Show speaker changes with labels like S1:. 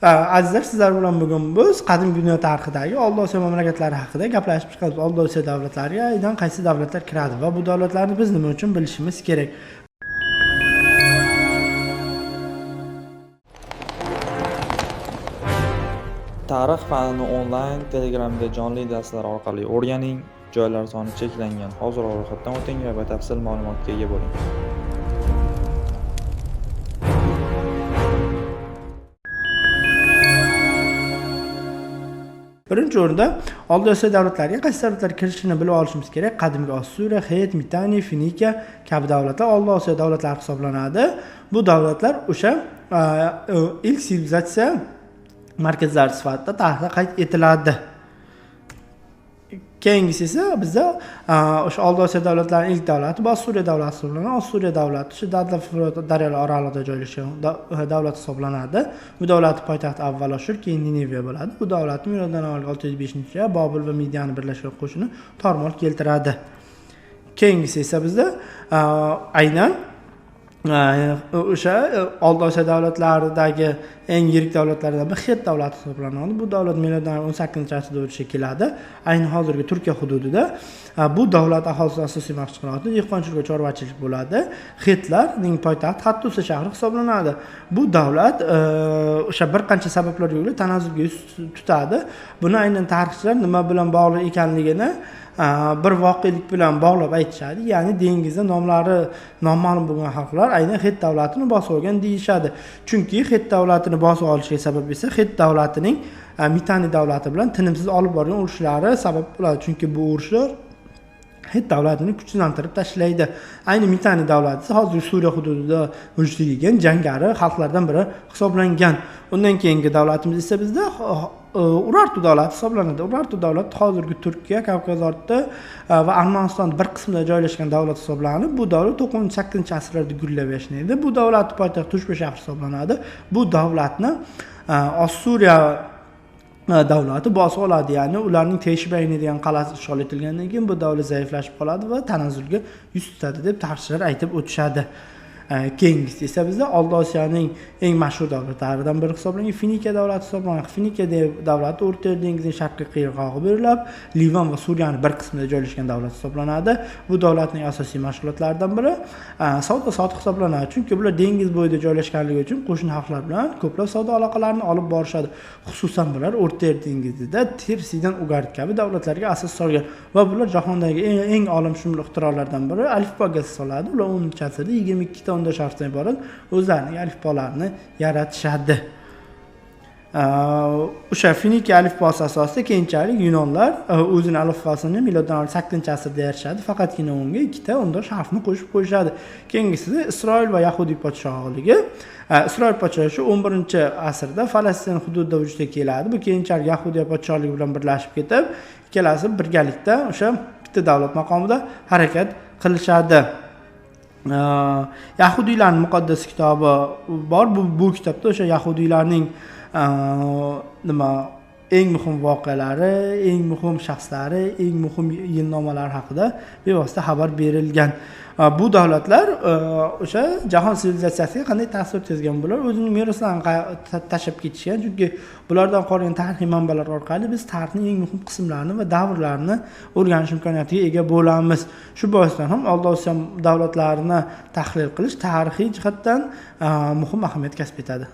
S1: Azizlar, sizlar bilan bugun biz qadimgi dunyo tarixidagi Oldi Osiyo mamlakatlari haqida gaplashib chiqamiz. Oldi Osiyo davlatlariga aynan qaysi davlatlar kiradi va bu davlatlarni biz nima uchun bilishimiz kerak?
S2: Tarix fanini onlayn Telegramda jonli darslar orqali o'rganing. Joylar soni cheklangan. Hozir ro'yxatdan o'ting va batafsil ma'lumotga ega bo'ling.
S1: Birinchi o'rinda Oldi Osiyo davlatlariga qaysi davlatlar kirishini bilib olishimiz kerak. Qadimgi Ossuriya, Het, Mitani, Finikiya kabi davlatlar Oldi Osiyo davlatlari hisoblanadi. Bu davlatlar o'sha ilk sivilizatsiya markazlari sifatida tarixda qayd etiladi. Keyingisi esa bizda o'sha Oldi Osiyo davlatlarining ilk davlati bu Ossuriya davlati hisoblanadi. Ossuriya davlati shu Dadla Firot daryolari oralig'ida joylashgan davlat hisoblanadi. Bu davlatning poytaxti avval Oshur, keyin Nineviya bo'ladi. Bu davlatni miloddan avval 605-yilda Bobil va Midiyani birlashgan qo'shini tormor keltiradi. Keyingisi esa bizda aynan o'sha Oldi Osiyo davlatlaridagi eng yirik davlatlardan biri Het davlati hisoblanadi. Bu davlat miloddan 18-asrda vujudga keladi. Ayni hozirgi Turkiya hududida bu davlat aholisi asosiy mashg'uloti dehqonchilik va chorvachilik bo'ladi. Hetlarning poytaxti Hattusa shahri hisoblanadi. Bu davlat o'sha bir qancha sabablarga ko'ra tanazzulga yuz tutadi. Buni aynan tarixchilar nima bilan bog'liq ekanligini bir voqelik bilan bog'lab aytishadi. Ya'ni dengizda nomlari noma'lum bo'lgan xalqlar aynan Het davlatini bosib olgan deyishadi. Chunki Het davlatini bosib olishiga sabab esa Het davlatining Mitani davlati bilan tinimsiz olib borgan urushlari sabab bo'ladi. Chunki bu urushlar Het davlatini kuchsizlantirib tashlaydi. Ayni Mitani davlati hozir Suriya hududida vujudga kelgan jangari xalqlardan biri hisoblangan. Undan keyingi davlatimiz esa bizda Urartu davlati hisoblanadi. Urartu davlati hozirgi Turkiya, Kavkaz orti va Armaniston bir qismida joylashgan davlat hisoblanib, bu davlat 9-8-asrlarda gullab yashnaydi. Bu davlat poytaxti Tushpa shahri hisoblanadi. Bu davlatni Ossuriya davlati bosib oladi. Ya'ni ularning Teshbayni degan qal'asi ishg'ol etilgandan keyin bu davlat zaiflashib qoladi va tanazzulga yuz tutadi deb tarixchilar aytib o'tishadi. Keyingisi esa bizda Oldi Osiyoning eng mashhur davlatlaridan biri hisoblangan Finikiya davlati hisoblanadi. Finikiya davlati O'rta Yer dengizining sharqiy qirg'og'i bo'ylab Livan va Suriyaning bir qismida joylashgan davlat hisoblanadi. Bu davlatning asosiy mashg'ulotlaridan biri savdo sotiq hisoblanadi. Chunki bular dengiz bo'yida joylashganligi uchun qo'shni xalqlar bilan ko'plab savdo aloqalarini olib borishadi. Xususan bular O'rta Yer dengizida Tirsidan Ugarit kabi davlatlarga asos solgan va bular jahondagi eng olamshumul ixtirolardan biri alifboga asos soladi. Ular 10-asrda 22 ta o'ndosh harfdan iborat o'zlarining alifbolarini yaratishadi. O'sha Finikiya alifbosi asosida keyinchalik yunonlar o'zini alifbosini miloddan avval 8-asrda yaratishadi. Faqatgina unga ikkita o'ndosh harfni qo'shib qo'yishadi. Keyingisi Isroil va Yahudiy podshohligi. Isroil podshohligi 11-asrda Falastin hududida vujudga keladi. Bu keyinchalik Yahudiya podshohligi bilan birlashib ketib, ikkalasi birgalikda o'sha bitta davlat maqomida harakat qilishadi. Yahudiylarning muqaddas kitobi bor. Bu kitobda o'sha yahudiylarning nima eng muhim voqealari, eng muhim shaxslari, eng muhim yilnomalari haqida bevosita xabar berilgan. Bu davlatlar o'sha jahon sivilizatsiyasiga qanday ta'sir o'tkazgan, bular o'zining meroslarini tashlab ketishgan. Chunki bulardan qolgan tarixiy manbalar orqali biz tarixning eng muhim qismlarini va davrlarini o'rganish imkoniyatiga ega bo'lamiz. Shu boisdan ham Oldi Osiyo davlatlarini tahlil qilish tarixiy jihatdan muhim ahamiyat kasb etadi.